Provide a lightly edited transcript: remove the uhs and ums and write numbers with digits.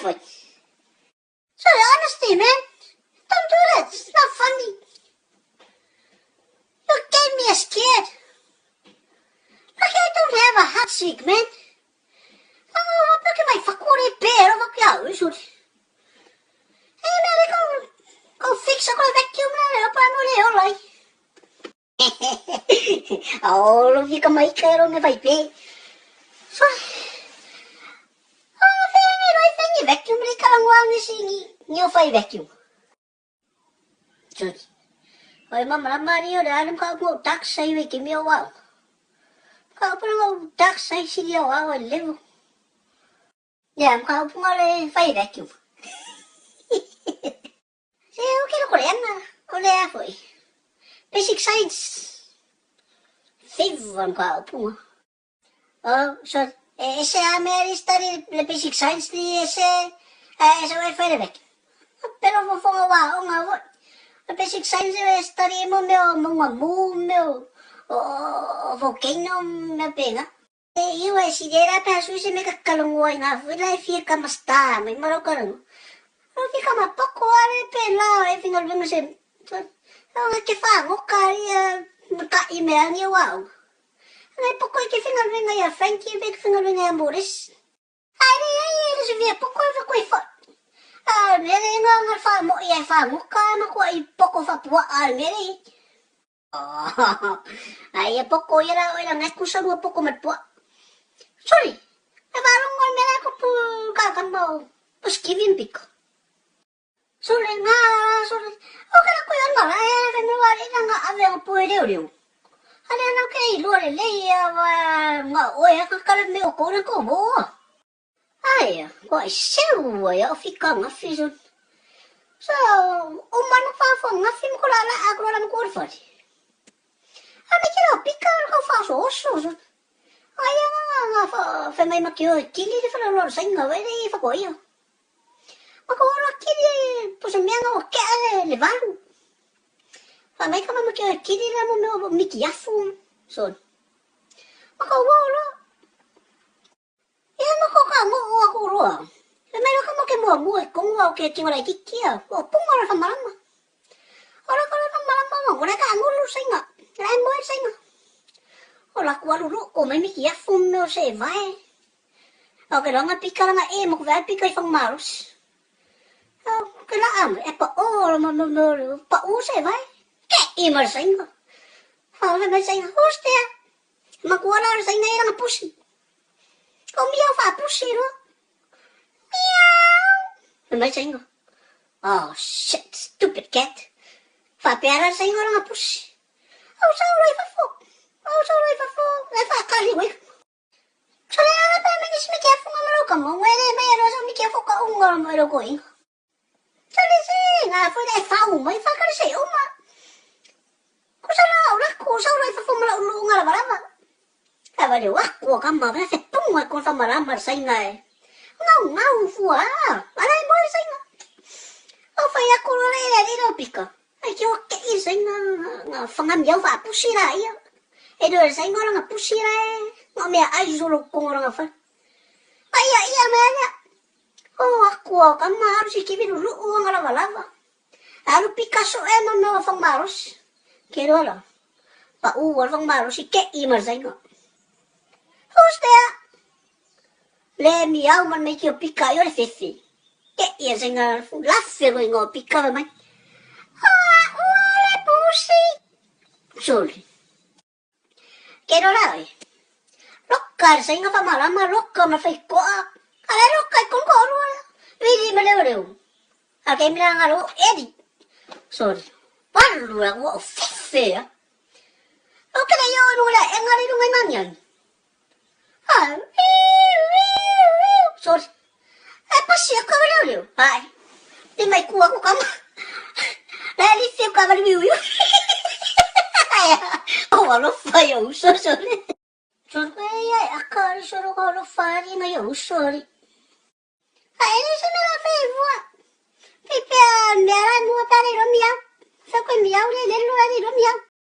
fai. Sorry, honestly man, don't do that, it's not funny. You gave me a scared. Lucky I don't have a heart sick, man. Oh, look at my fakore bear over here, sorry. Hey, man, go, go fix a vacuum na, pa mo le olai. Ao lo fika mai ka ro me vai pe. So, oh, fe ngi roi fe ngi vacuum ri ka ngwa ngi si ngi ngi o fai vacuum. So, oi mama la mari o le alam ka ngo tak sai we ki mi o wa. Ka pa ngo tak sai si o wa o levu. Ya, ka upunga le fai vacuum. Se o ke lo koreana, o le a foi. Basic science. Fiva ka upunga. Oh, so ese a me ari study le basic science ni ese ese o fai le vacuum. Pero fo fo wa o nga wo. Le basic science e study mo me o mo nga mu me o o volcano me penga. E iu e si era pe asu se me ka kalongo ai ngā fui lai fia ka masta mai maro karango. O fi ka ma poko are pe la e finga lunga se. O nga ke wha ngoka ia ka i me angi o au. Ngai poko i ke finga lunga ia Frankie pe ke finga lunga ia Morris. Ai re ai e se via poko e koe wha. A mere nga nga wha mo ia wha ngoka ma ko i poko wha pua a mere. Ai e poko ia la oi la ngai kusa lua poko ma pua. Sorry. E valongo i mea ko pu ka ka mau. Po skivin piko. Sorry nga sorry. O ka ko ia la e fe me wa le nga ave o pu e reo reo. Ale na ke i lua le le ia wa nga o e ka ka me o ko na ko mo. Ai, ko e seu ia o fika nga fi so. So, o manu fa fa nga fi mo ko la la a ko la mo ko fa. A me ke la pika ko fa so so so. Ai nga nga fa fa mai ma ke o kili le fa lo sa nga we le fa ko ia. Ma ko ro kili po se mea nga o ke le valu. Fa mai ka ma ke o kili la mo me o miki afu. So. Ma ko wo lo. Ia ma ko ka mo o ko roa. E mai ka mo ke mua mua e kongo au ke tinga lai kikia. O punga la marama. Ora ka la marama ma ora ka ngulu singa. Lai mo singa. O la ku alu o mai miki afu me o se vai. O ke longa pika langa e mo ku vai pika i fang marus. O ke la am e pa o mo mo mo pa u se vai. Ke i ma singa. Ha me singa. Hostia. Ma ku ala singa era nga pusi. O miau fa pusi ro. Miau. Me singa. Oh shit, stupid cat. Fa pera singa nga pusi. O sa ro i fa fo. O sa ro i fa fo. E fa kali we. Sore ara pa me nisi me kia funga maro ka mo ngere me ro sa mi kia fo ka unga mo ro ko inga. Sore se nga fo le fa u mai fa kali se uma. Ko sa la ora ko sa ro i fa fo mara ulu unga la barava. A va le wa ko ka ma fe punga ko fa mara mar sa inga e. Ngau ngau fua. Ara e mo sa inga. O fa ya ko le le le ro pika. Ai ki o ke i sa inga nga fanga miau fa pusi ra ia. E do sa inga nga pusi ra e. Nga mea ai solo ko nga fa. Ai ai ia me ia. O aku ka ma aru si kivi lu u nga lava lava. Aru Picasso e ma me fang maros. Ke ro la. Pa u wa fang maros si ke i mar sa inga. Who's there? Le miau man me ki o pika i o le fefe. Ke ia sa inga la fe ro inga o pika va mai. Ah, o le pusi. Sorry. Ke ro la oi. Lokka sa inga fa malama lokka ma fai koa. Ale lokka i kongo ro. Vili ma leo leo. A ke mila nga ro edi. Sorry. Palu la o fefe ya. O ke le yo no la enga le lunga manyan. Ah, sorry. E pasi a ka leo leo. Ai. Te mai kua ko kama. La li fe ka vali wiu. O wa lo fa yo so sorry. Sorry ya aka ri soro ka lo fa ri nga yo sorry. Ai le se me la fe vua. Pe pe me ara mo ta le ro miau. Fa ko miau le le lo le ro miau.